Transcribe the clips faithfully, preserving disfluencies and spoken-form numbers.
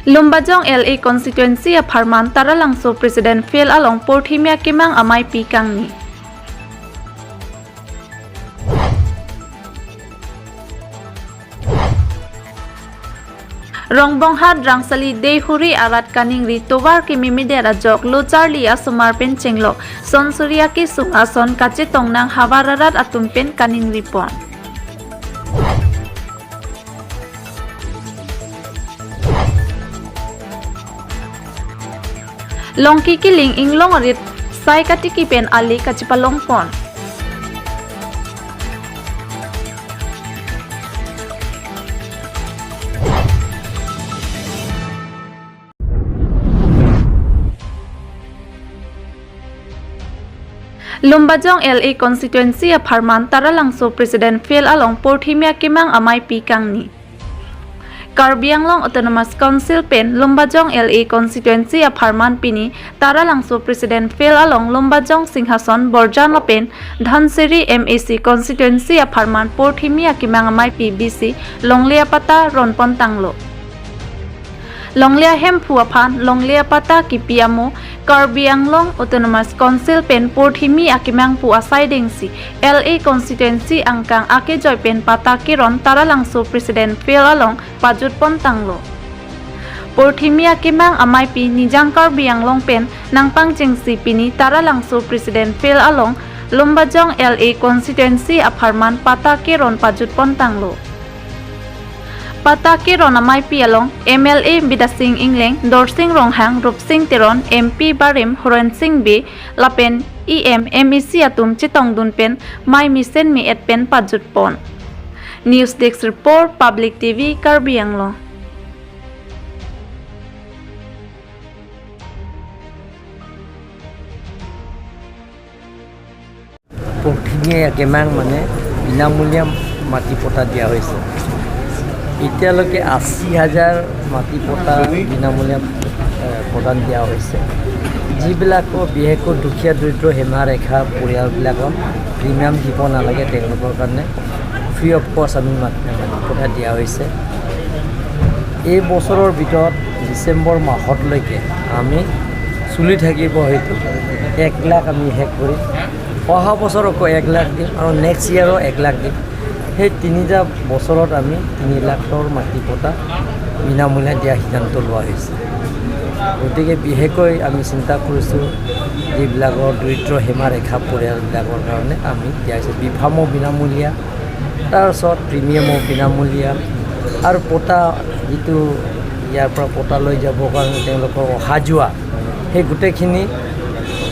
Lumbajong L A constituency apharman Taralangso President Field along Porthimi akemang ameipi kangni. Rongbonghat Rangsali Deihori arat kaningri tovar kememe det ajok lo charli asomar pen chenglok, son suri akesung ason kachetong nang havar arat atum pen kaningri pon. Longki Kiling Inglong arit sai katiki pen ali kachepalong pon. Lumbajong L A constituency apharman Taralangso President Field along Porthimi akemang ameipi kangni. Karbi Anglong Autonomous Council pen Lumbajong L A constituency apharman pini Taralangso President Field along Lumbajong Singhason Borjan lapen Dhansiri M A C constituency apharman Porthimi akemang ameipi bisi longle apatta ron pon tanglo. Longle ahemphu aphan longle apatta kipi amo Karbi Anglong Autonomous Council pen Porthimi akemang pu asai dengsi L A constituency angkang akejoi pen patta keron Taralangso President Field along pajut pon tanglo. Porthimi akemang ameipi Nijang Karbi Anglong pen nangpangchengsi pini Taralangso President Field along Lumbajong L A constituency apharman patta keron pajut pon tanglo. Patta keron ameipi along M L A Bidya Sing Engleng, Dorsing Ronghang, Rupsing Teron, M P barim Horensing Bey lapen E M, M A C atum chetongdun pen mei mesen me-et pen pajut pon. News Desk Report, Public T V, Karbi Anglong. পথিনীয়ে কেমাং মানে বিনামূলীয়া মাটি পট্টা দিয়া হৈছে। এতিয়ালৈকে আশী হাজাৰ মাটি পট্টা বিনামূলীয়া, এ, প্ৰদান দিয়া হৈছে। যিবিলাকৰ বিশেষকৈ দুখীয়া দৰিদ্ৰ সীমাৰেখা পৰিয়ালবিলাকক প্ৰিমিয়াম দিব নালাগে, তেওঁলোকৰ কাৰণে ফ্ৰী অফ কষ্ট আমি মাটি, মাটি পট্টা দিয়া হৈছে। এই বছৰৰ ভিতৰত ডিচেম্বৰ মাহলৈকে আমি চলি থাকিব, সেইটো এক লাখ আমি শেষ কৰিম। অহা বছৰ আকৌ এক লাখ দিম আৰু নেক্সট ইয়েৰো এক লাখ দিম। সেই তিনিটা বছৰত আমি তিনি লাখৰ মাটি পট্টা বিনামূলীয়া দিয়া সিদ্ধান্ত লোৱা হৈছে। গতিকে বিশেষকৈ আমি চিন্তা কৰিছোঁ, যিবিলাকৰ দৰিদ্ৰ সীমাৰেখা পৰিয়ালবিলাকৰ কাৰণে আমি দিয়া হৈছে। বি ফাৰ্মো বিনামূলীয়া, তাৰপিছত প্ৰিমিয়ামো বিনামূলীয়া, আৰু পট্টা যিটো ইয়াৰ পৰা পট্টা লৈ যাবৰ কাৰণে তেওঁলোকৰ অহা যোৱা, সেই গোটেইখিনি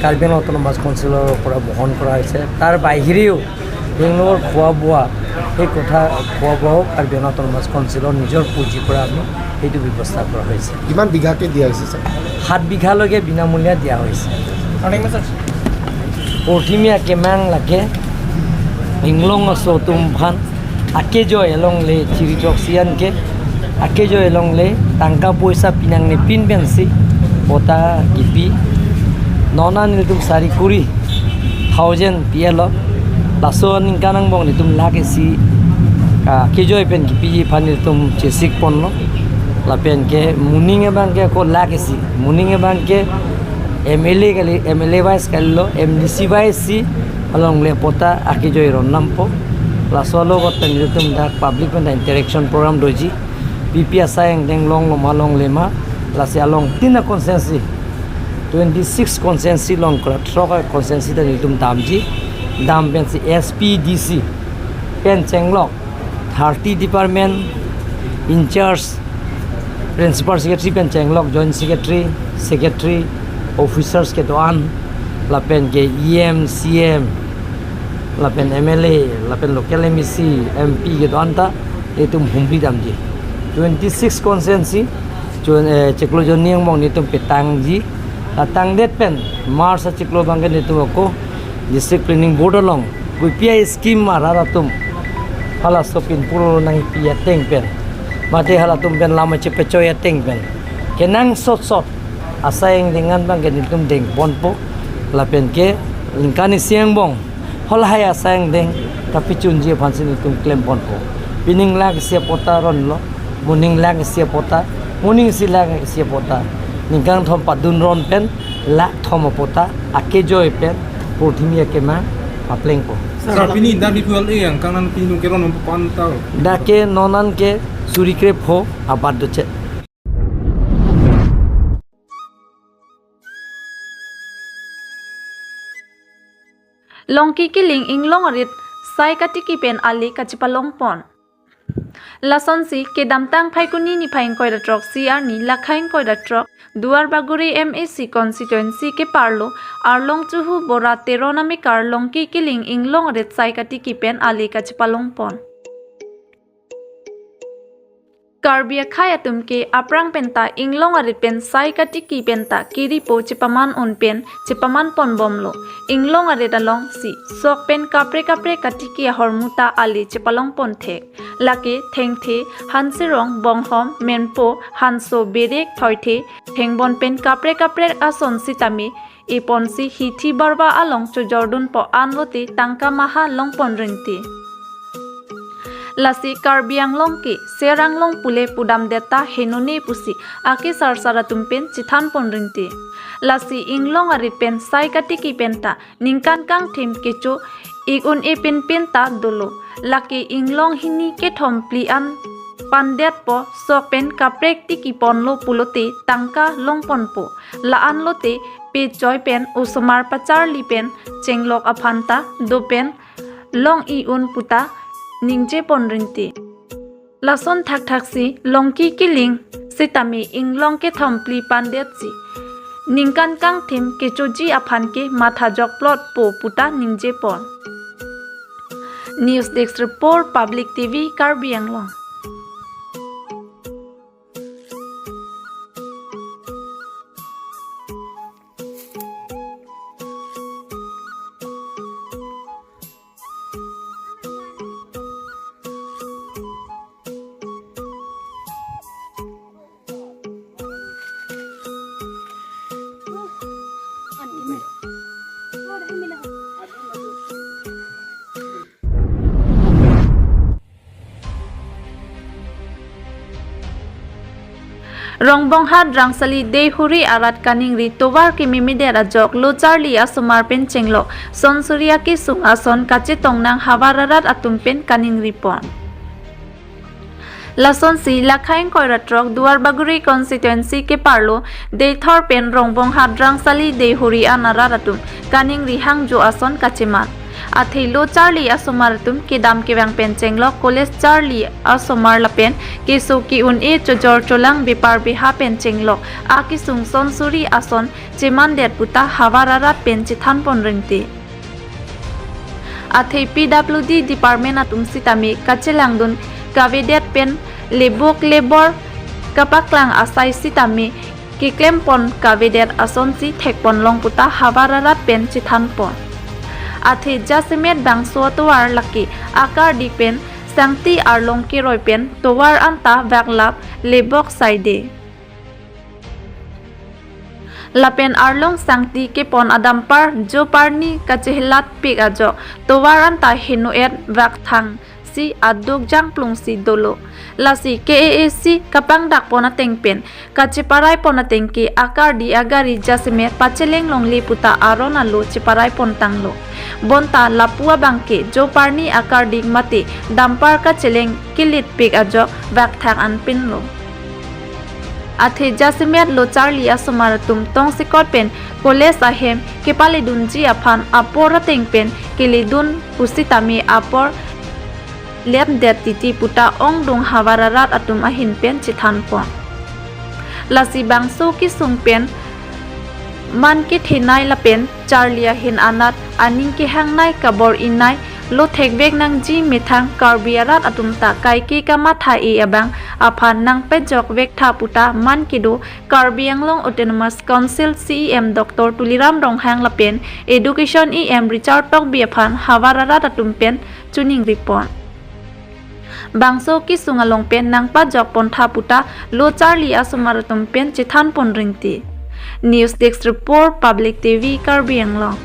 কাৰ্বি আংলং অট'নমাছ কাউন্সিলৰ পৰা বহন কৰা হৈছে। তাৰ বাহিৰেও তেওঁলোকৰ খোৱা বোৱা, সেই কথা, খোৱা বোৱাও কাৰ্বি আংলং অট'নমাছ কাউন্সিলৰ নিজৰ পুঁজিৰ পৰা আমি সেইটো ব্যৱস্থা কৰা হৈছে। কিমান বিঘাকে দিয়া হৈছে, ছাৰ? সাত বিঘালৈকে বিনামূলীয়া দিয়া হৈছে। পথিনীয়ে কেমাং lake Inglong aso atum aphan akejoi alongle chiri chok sian ke, akejoi alongle tangka poisa pinangne pin pensi pota kipi. Non an nelitum sari kuri thousand pilo. Laso aningkan angbong nelitum lakh isi, ah, akejoi pen kipiji aphan nelitum chesik ponlo. Lapen ke moning abang ke ako lakh isi. Moning abang ke M L A kali, M L A wise kalilo, M D C wise si alongle pota akejoi ron nampo. Laso alogot pen nelitum dak public pen interaction program doji. P P asai angdeng longlo ma longle ma, lasi along tin a constituency, twenty-six constituency along kra throk a constituency ta nelitum damji. Dam pensi S P D C pen chenglok, thirty department in charge, principal secretary pen chenglok, joint secretary, secretary, officers kedo-an, lapen ke E M, C M, lapen M L A, lapen local M A C, M P kedo-an ta nelitum humri damji. Twenty-six constituency, chun, eh, chiklo jonni angbong nelitum petangji. Latangdet pen March achiklo abang ke nelitum ako District Planning Board along kopi a scheme arat atum halaso pinpur nangpi ateng pen, mate halatum pen lam chepechoi ateng pen, kenangsot sot asai angdeng an abang ke nelitum deng ponpo. Lapen ke ningkan isi angbong halahai asai angdeng kapachunji aphansi nelitum klem ponpo. Pining lakh isi pota ronlo, moning lakh isi pota, Moning isi lakh isi apot ta, ningkan thom padun ron pen lakh thom apot ta akejoi pen purthimi akemang paplengpo. Sir, pini dak D P L A yang kang nan pini nung keron nung pan tal. Dak ke non an ke suri krepho abat dochet. Longki Kiling inglong arit sai katiki pen ali kachepalongpon. Lasonsi kedamtang Phaikuni niphai ingkoi ra throk isi arni lakha ingkoi ra throk Duarbagori M A C constituency keparlo Arlong Chuhu Bora Teron amekar Longki Kiling inglong arit sai katiki pen ali kachepalongpon. Karbi akhei atum ke aphrang penta inglong arit pen sai katiki penta kiripo chepaman un pen chepaman ponbomlo. Inglong arit alongsi sok pen kaprek kaprek katiki ahormu ta ali chepalongpon thek. Lake thengthe, hansirong, bonghom, menpo, hanso, berek, thoithe, thengbon pen kaprek kaprek ason sitame eponsi hithi barba along chojordunpo anlote tangka maha longpon ringti. Lasi Karbi Anglong ke Ser Anglong pule pudamdet ta henone pusi akesar sar atum pen chethanpon ringti. Lasi inglong arit pen sai katiki penta ningkan kangthim kecho ik un-e pinpin ta dolo. Lake inglong hini kethom phli an pandetpo sok pen kaprek tiki ponlo pulote tangka longponpo. La-an lote pechoi pen osomar pacharli pen chenglok aphan ta do pen long-i un puta ningjepon ringti. Lason thakthaksi Longki Kiling sitame inglong kethom phli pandetsi ningkan kangthim kechoji aphan ke matha jokplotpo puta ningjepon. News Desk Report, Public T V, Karbi Anglong. Rongbonghat Rangsali Deihori arat kaningri tovar kememedet ajok lo charli asomar pen chenglok sonsuri akesung ason kachetongnang havar arat atum pen kaningripon. Lasonsi lakha ingkoi ra throk Duarbagori constituency keparlo Deithor pen Rongbonghat Rangsali Deihori an arat atum kaningri hangjo ason kacheman. Athe lo charli asomar atum kedam kevang pen chenglok college charli asomar lapen keso ke-un-e chojor cholang bepar beha pen chenglok akesung sonsuri ason chemandet puta havar arat pen chethanpon ringti. Athe P W D department atum sitame kachelangdun kavedet pen lebok lebor kapaklang asai sitame keklempon kavedet asonsi thekponlong puta havar arat pen chethanpon. Athe jasemet bangso atovar lake akardi pen sangti arlong keroi pen tovar anta vaklap lebok saide. Lapen arlong sangti kepon adampar joparni kachehelatpik ajok tovar anta heno-et vakthangsi aduk jangplungsi dolo. Lasi K A A C kapangdakpon ateng pen kacheparaipon ateng ke akardi agari jasemet pacheleng longle puta aron alo cheparaipon tanglo. Bonta lapu abang ke joparni akardi mate dampar kacheleng kelitpik ajok vakthang anpinlo. Athe jasemet lo charli asomar atum tongsekot pen college ahem kepaledunji aphan apor ateng pen keledun pusitame apor lemdet titi puta ongdung havar arat atum ahin pen chethanpon. Lasi bangso kesung pen man kethenei lapen charli ahin anat aning kehangnei kabor-inei lo thekvek nangji methang Karbi arat atum ta kaike kamatha-e abang aphan nangpejokvek tha puta man kedo Karbi Anglong Autonomous Council C E M Doctor Tuliram Ronghang lapen Education E M Richard Tokbi aphan havar arat atum pen chuningripon. Bangso kesung along pen nangpajokpon tha puta lo charli asomar atum pen chethanpon ringti. News Desk Report, Public T V, Karbi Anglong.